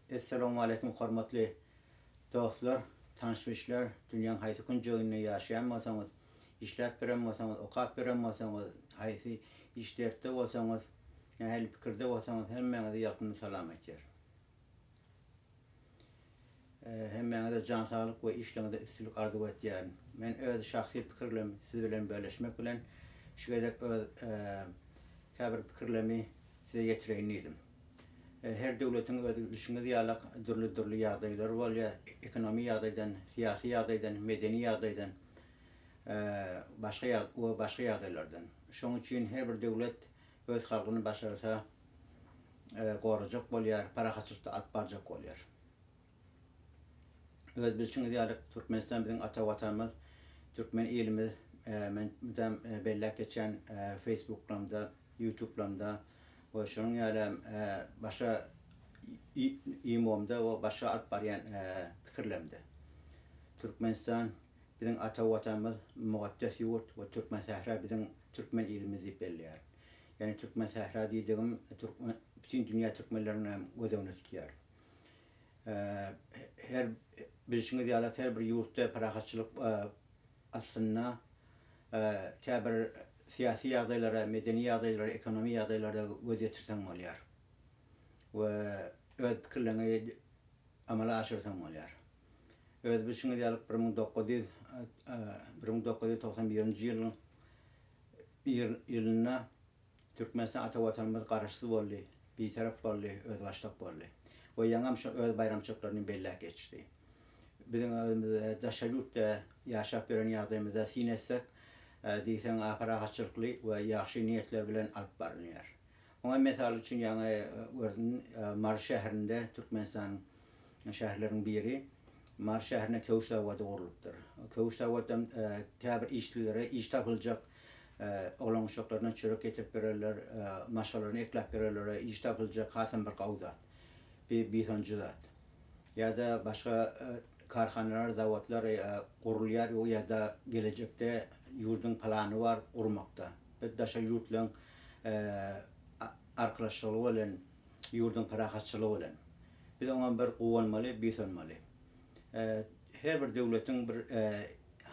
Essalawmaleýkum hormatly dostlar, tanyş-bilişler, dünýäň haýsy künjeginde ýaşaýan bolsaňyz, işläp ýören bolsaňyz, okap ýören bolsaňyz, haýsy iş dertde bolsaňyz, nähili pikirde bolsaňyz hemmäňize ýalkymly salam aýtýar. Hemmäňize jan saglyk we işleriňizde üstünlik arzuw etýärin. Men öz şahsy pikirlerimi siz bilen bölüşmek bilen şu gezek öz käbir pikirlerimi size ýetireýin diýdim. Her döwletiň öz bilşiňiz ýalak dürli-dürli ýagdaýlary bolýar, ekonomi ýagdaýdan, syýasy ýagdaýdan, medeni ýagdaýdan, başga we başga ýagdaýlardan. Şonuň üçin her bir döwlet öz halkyny başarsa gorajak bolýar, parahatçylykda alyp barjak bolýar. Öz bilşiňiz ýaly Türkmenistan biziň ata Watanymyz, türkmen ilimiz. Men mydam belläp geçýän Facebooklamda, Youtublamda we şonuň ýaly hem başga imomda we başga alyp barýan pikirlerimde. Türkmenistan biziň ata Watanymyz, mukaddes ýurt we Türkmensähra biziň türkmen ilimiz diýip belleýärin. Ýagny Türkmensähra diýdigim türkmen bütin dünýä türkmenlerini hem göz öňünde tutýar. Her bilşiňiz ýaly her bir ýurtda parahatçylyk aslynda käbir syýasy ýagdaýlara, medeni ýagdaýlara, ekonomi ýagdaýlara göz ýetirseň bolýar we öz pikirleriňi amala aşyrsaň bolýar. Öz bilşiňiz ýaly 1900 1991-nji ýylyň ýylynda Türkmenistan ata Watanymyz Garaşsyz boldy, Bitarap boldy, özbaşdak boldy. We ýaňam şo öz baýramçylyklaryny belläp geçdi. Biziň özümiz daşary ýurtda ýaşap ýören ýagdaýymyza syn etsek, diýseň parahatçylykly we ýagşy niýetler bilen alyp barylýar. Oňa mysal üçin ýaňy gördüm Mary şäherinde Türkmenistanyň şäherleriň biri Mary şäherinde köwüş zawody gurlupdyr. Köwüş zawodam käbir işsizlere iş tapyljak, oglan-uşaklaryna çörek getirip bererler, maşgalalaryny ekläp bererlere iş tapyljak hasam bir gowy zat. Bi buýsanjy zat. Ýa-da başga karhanalar, zawodlar gurulýar ýa-da gelejekde ýurduň plany bar gurmakda. Biz daşary ýurtlaryň arkalaşygy bilen ýurduň parahatçylygy bilen. Biz oňa bir guwanmaly, buýsanmaly. Her bir döwletiň bir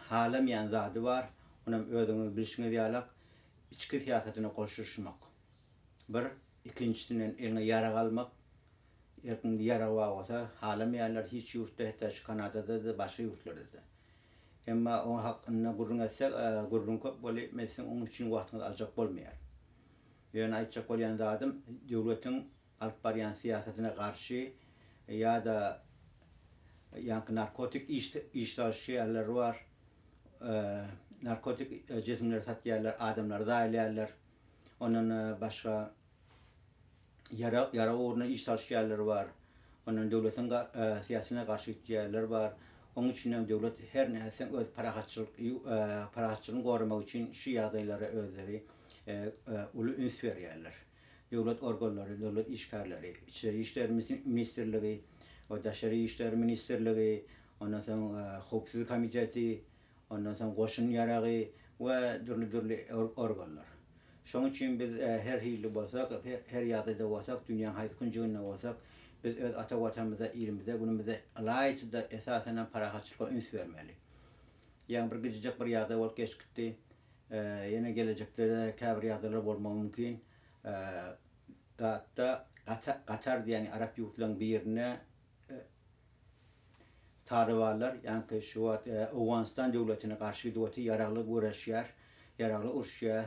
halamaýan zady bar, onam özüňiz bilşiňiz ýalak, içki syýasatyna goşulyşmak. Bir, ikinjisinden eliňe ýarag almak, erkiňde ýarag bar bolsa, halamaýarlar hiç ýurtda, hatda şu Kanadada-da, başga ýurtlarda-da. Emma oň hakynda gürrüň etsek, gürrüň köp weli, men siziň oň üçin wagtyňyzy aljak bolmaýaryn. Ýöne aýtjak bolýan zadym, döwletiň alyp barýan syýasatyna garşy ýa-da ýaňky narkotik iş iş salyşýanlar bar, narkotik jisimleri satýarlar, adamlary zaýalaýarlar. Ondan başga ýarag ýarag ugrunda iş salyşýanlar bar. Ondan döwletiň syýasatyna garşy gitýänler bar. Onuň üçin hem döwlet her nätseň öz parahatçylyk parahatçylygyny goramak üçin şu ýagdaýlara özleri uly üns berýärler. Döwlet organlary, döwlet işgärleri, Içeri işler ministrligi we Daşary işler ministrligi, ondan soň Howpsuzlyk komiteti, ondan soň goşun ýaragy we dürli-dürli organlar. Şonuň üçin biz her hili bolsak, her ýagdaýda bolsak, dünýäň haýsy künjeginde bolsak, biz öz ata Watanymyza, ilimize, günümize, ylaýta-da, esasanam parahatçylyga üns bermeli. Ýaňy bir gijijek bir ýagdaý bolup geçip gitdi. Ýene gelejekde-de käbir ýagdaýlar bolmagy mümkin. Hatda Katar diýen arap ýurtlaryň birinde talybanlar, ýaňky şu wagt Owganystan döwletine garşy gidip otyr, ýaragly göreşýär, ýaragly uruşýar.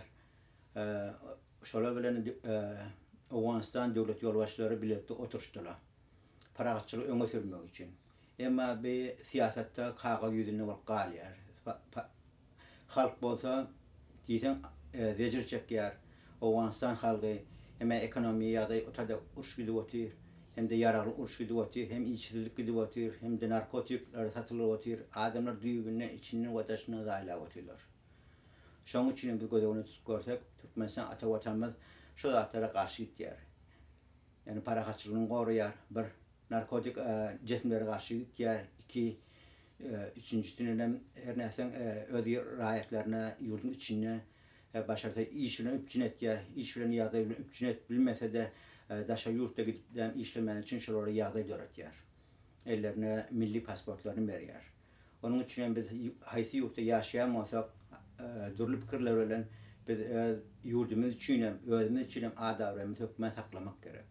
Şolar bilen Owganystan döwlet ýolbaşçylary bilelikde oturyşdylar. Parahatçylygy öňe sürmek üçin. Emma bi syýasatda kagyz ýüzünde bolup galýar. Halk bolsa diýseň zejir çekýär. Owganystan halky hem-ä ekonomiýa ýagdaý otada uruş gidip otyr, hem-de ýaragly uruş gidip otyr, hem işsizlik gidip otyr, hem-de narkotikler satylyp otyr. Adamlar düýbünden içinden we daşyndan zaýalap otyrlar. Şonuň üçin hem biz göz öňünde tutup görsek, Türkmenistan ata Watanymyz şu zatlara garşy gitýär. Ýagny parahatçylygyny goraýar, bir. Narkotik jisimlere garşy gitýär, iki, üçünjisinenem her nätseň öz raýatlaryna ýurduň içinde başarsa iş bilen üpjün etýär. Iş bilen ýagdaý bilen üpjün edip bilmese-de. daşary ýurtda gidip işlemäni üçin şolara ýagdaý döretýär. Ellerine milli pasportlaryny berýär. Onuň üçin hem biz haýsy ýurtda ýaşaýan bolsak, dürli pikirler bilen biz öz ýurdumyz üçin hem, özümiz üçin hem at-abraýymyzy hökman saklamak gerek.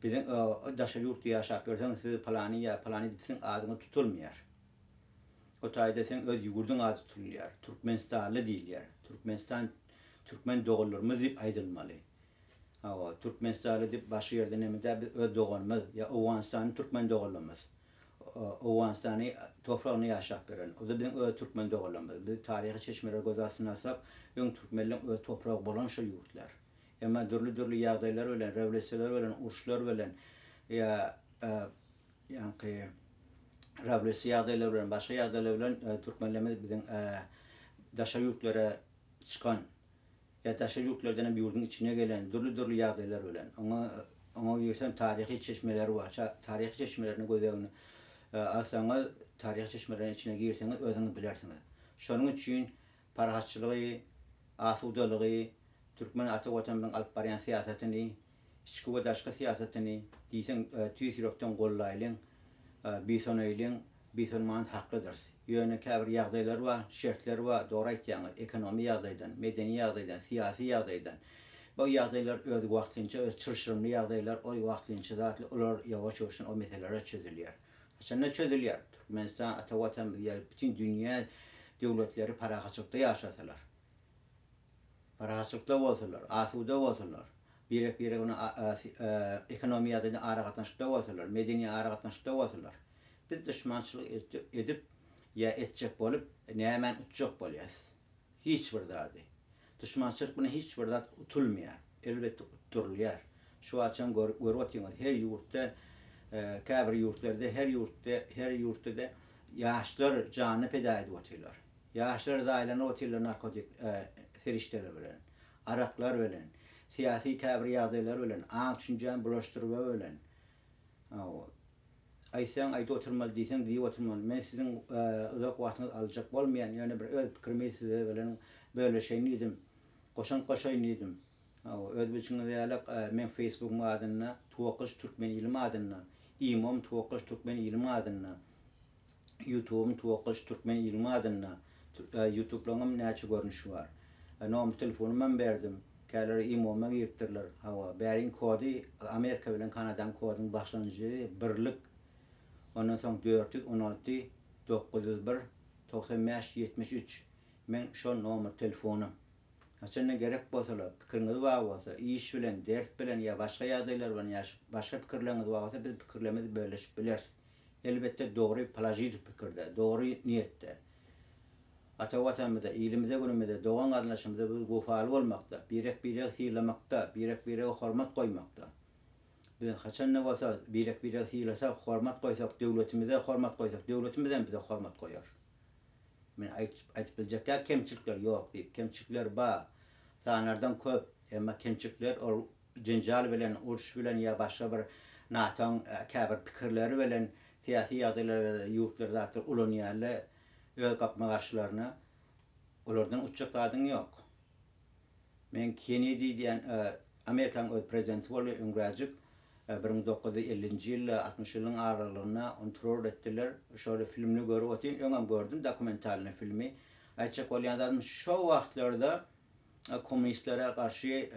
Biziň daşary ýurtda ýaşap ýörseň, siz palany ýa palany diýip siziň adyňyz tutulmaýar. O taýda seň öz ýurduň ady tutulýar. Türkmenistanly diýilýär. Türkmenistan, türkmen doganlarymyz diýip aýdylmaly. Hawa, Türkmenistanly diýip başga ýerde neme däl, biz öz doganymyz ýa Owganystanyň türkmen doganlarymyz. Owganystany topragynda ýaşap ýören. O-da biziň öz türkmen doganlarymyz. Biz taryhy çeşmeleri göz astyna alsak, öň türkmenleň öz topragy bolan şol ýurtlar. Emma dürli-dürli ýagdaýlar bilen, rewolýusiýalar bilen, uruşlar bilen ýa ýaňky rewolýusiýa ýagdaýlary bilen, başga ýagdaýlar bilen türkmenlerimiz biziň daşary ýurtlara çykan ýa daşary ýurtlardan hem ýurduň içine gelen dürli-dürli ýagdaýlar bilen, oňa oňa girsem taryhy çeşmeler bar, taryhy çeşmelerini göz öňüne alsaňyz, taryhy çeşmeleriň içine girseňiz özüňiz bilersiňiz. Şonuň üçin parahatçylygy, asudalygy, türkmen ata Watanymyzyň alyp barýan syýasatyny, içki we daşky syýasatyny diýseň tüýs ýürekden gollaýlyň, buýsanaýlyň, buýsanmany haklydyrys. Ýöne käbir ýagdaýlar bar, şertler bar, dogry aýtýaňyz, ekonomi ýagdaýdan, medeni ýagdaýdan, syýasy ýagdaýdan. Bu ýagdaýlar öz wagtlynça, öz çylşyrymly ýagdaýlar, ol wagtlynça zatlar, olar ýawaş-ýuwaşdan o meseleler çözülýär. Haçanda çözülýär? Türkmenistan, ata Watanymyz ýa bütin dünýä döwletleri parahatçylykda ýaşasalar. Parahatçylykda bolsalar, asuda bolsalar, birek-birek bilen ekonomiýa ýagdaýynda aragatnaşykda bolsalar, medeni aragatnaşykda bolsalar. Biz duşmançylyk edip ýa etjek bolup nämäni utjak bolýas? Hiç bir zady. Duşmançylyk bilen hiç bir zat utulmaýar. Elbetde utdurylýar. Şu wagtçam görüp otyňyz her ýurtda käbir ýurtlarda her ýurtda her ýurtda-da ýaşlar janyny peda edip otyrlar. Ýaşlar zaýalanyp otyrlar narkotik serişdeler bilen, araklar bilen, syýasy käbir ýagdaýlar bilen, aň-düşünjäni bulaşdyrma bilen. Aýtsaň aýdyp oturmaly, diýseň diýip oturmaly. Men siziň uzak wagtyňyzy aljak bolmaýan, ýöne bir öz pikirimi size bilen bölüşeýin diýdim. Goşant goşaýyn diýdim. Öz bilşiňiz ýaly, meň Facebookym adynda Tuwakgylyç Türkmen ilim adynda, Imom Tuwakgylyç Türkmen ilim adynda, Ýutubym Tuwakgylyç Türkmen ilim adynda, Ýutublaryňam näçe görnüşi bar. Nomer telefonymam berdim. Käleri imoma giripdirler. Hawa, bäriň kody Amerika bilen Kanadaň kodunyň başlanjy birlik, ondan soň 416 901 95 73 meň şol nomer telefonym. Haçanda gerek bolsalar, pikiriňiz bar bolsa, iş bilen, ders bilen ýa başga ýagdaýlar bilen ýa başga pikirleriňiz bar bolsa biz pikirlerimizi bölleşip bileris. Elbetde dogry položitel pikirde, dogry niýetde. Ata Watanymyza, ilimize-günümize, dogan-garyndaşymyza biz wepaly bolmakda, birek-biregi sylamakda, birek-birege hormat goýmakda. Biz haçan-da bolsa birek-biregi sylasak, hormat goýsak, döwletimize hormat goýsak, döwletimizem bize hormat goýar. Men aýdyp biljek däl kemçilikler ýok diýip. Kemçilikler bar. Sanardan köp. Emma kemçilikler ol jenjal bilen, uruş bilen ýa başga bir NATO-nyň käbir pikirleri bilen syýasy ýagdaýlar ýurtlar zatlar ulanýarlar öz gapma-garşylaryna. Olardan utjak zadyň ýok. Men Kennedi diýen Amerikanyň öz prezidenti boldy öňräjik. 1950-nji ýylda, 60 ýylyň aralygynda ony terror etdiler. Şol filmini görüp otyryn. Öňem gördüm dokumentalnyý filmi. Aýtjak bolýan zadym şo wagtlarda kommunistlere garşy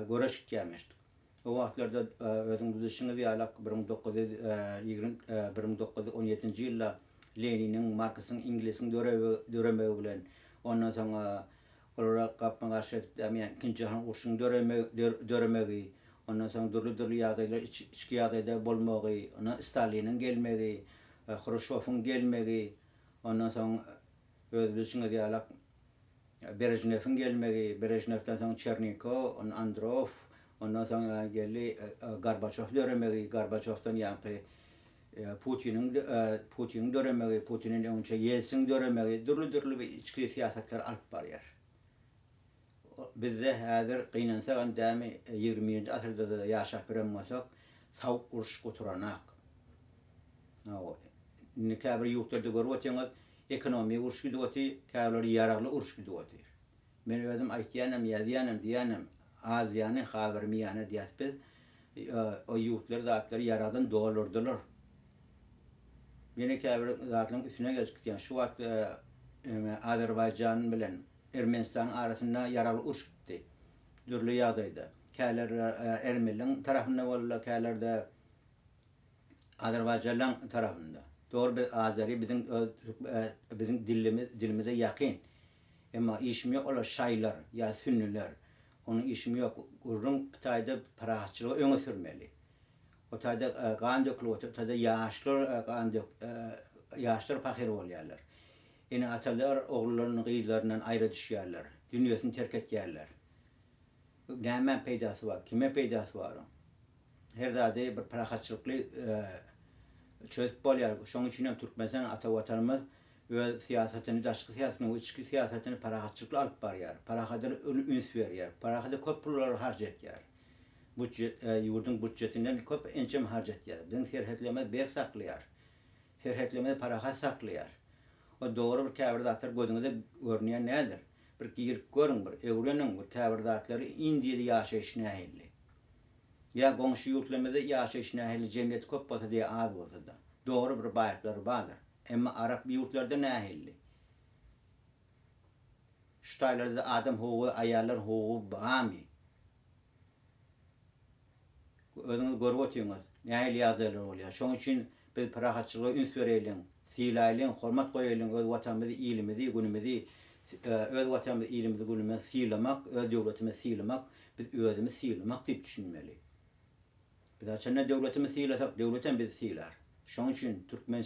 göreş gitýärmiş. O wagtlarda özüňiz bilşiňiz ýaly 1920 1917-nji ýylda Leniniň, Marksyň, Inglisiň döremegi bilen, ondan soň olara gapma-garşy edip ýagny Ikinji jahan urşunyň döremegi, ondan soň dürli-dürli ýagdaýlar içki ýagdaýda bolmagy, ondan Staliniň gelmegi, Hruşýowyň gelmegi, ondan soň öz bilşiňiz ýaly Brežnewiň gelmegi, Brežnewden soň Çernenko, ondan Androw, ondan soň geldi Gorbaçow döremegi, Gorbaçowdan ýaňky Putiniň Putiniň döremegi, Putinden öňünçä Ýelsin döremegi dürli-dürli bir içki syýasatlary alyp barýar. Bizde häzir gynansagam dämi 21-nji asyrda-da ýaşap ýören bolsak, sowuk uruş guturanak. Indi käbir ýurtlarda görüp otyňyz, ekonomiýa uruş gidip otyr, käbirleri ýaragly uruş gidip otyr. Men özüm aýtýanam, ýazýanam, diýýänem, Aziýany Haber Miýana diýýäs biz. O ýurtlar zatlary ýaragdan doldurdylar. Ýene käbir zatlaryň üstüne gelip gitýän. Şu wagt Azerbaýjan bilen Ermenistanyň arasynda ýaragly uruş gitdi. Dürli ýagdaýda. Käler ermenileň tarapynda boldular, käler-de Azerbaýjanlaň tarapynda. Dogry biz azeri biziň öz biziň dilimiz dilimize ýakyn. Emma işim ýok olar şaýylar ýa sünnüler. Onuň işim ýok. Gürrüň bu taýda parahatçylygy öňe sürmeli. O taýda gan dökülip otyr. O taýda ýaşlar gan dök ýaşlar pahyr bolýarlar. Ene-atalar ogullaryny gyzlaryndan aýra düşýärler. Dünýesini terk etýärler. Nämä peýdasy bar? Kime peýdasy bar oň? Her zady bir parahatçylykly çözüp bolýar. Şonuň üçin hem Türkmenistan ata Watanymyz öz syýasatyny, daşky syýasatyny we içki syýasatyny parahatçylykly alyp barýar. Parahada uly üns berýär. Parahada köp pullary harç etýär. Butjet, ýurduň butjetinden köp ençeme harç etýär. Biziň serhetlerimizi berk saklaýar. Serhetlerimizi parahat saklaýar. O dogry bir käbir zatlar gözüňize görünýän däldir. Bir girip görüň, bir öwreniň bir käbir zatlary Indiýada ýaşaýyş nähilli. Ýa goňşy ýurtlarymyzda ýaşaýyş nähili jemgyýeti köp bolsada ýa az bolsada. Dogry bir baýlyklary bardyr. Emma arap ýurtlarda nähilli? Şu taýlarda adam hugugy, aýallar hugugy barmy? Özüňiz görüp otyňyz, nähili ýagdaýlar bolýar. Şonuň üçin biz parahatçylyga üns bereýliň, sylaýlyň, hormat goýaýlyň öz Watanymyzy, ilimizi, günümizi, öz Watanymyzy, ilimizi, günümizi sylamak, öz döwletimizi sylamak, biz özümizi sylamak diýip düşünmeli. Biz haçanda döwletimizi sylasak, döwletem bizi sylar. Şonuň üçin Türkmenistan.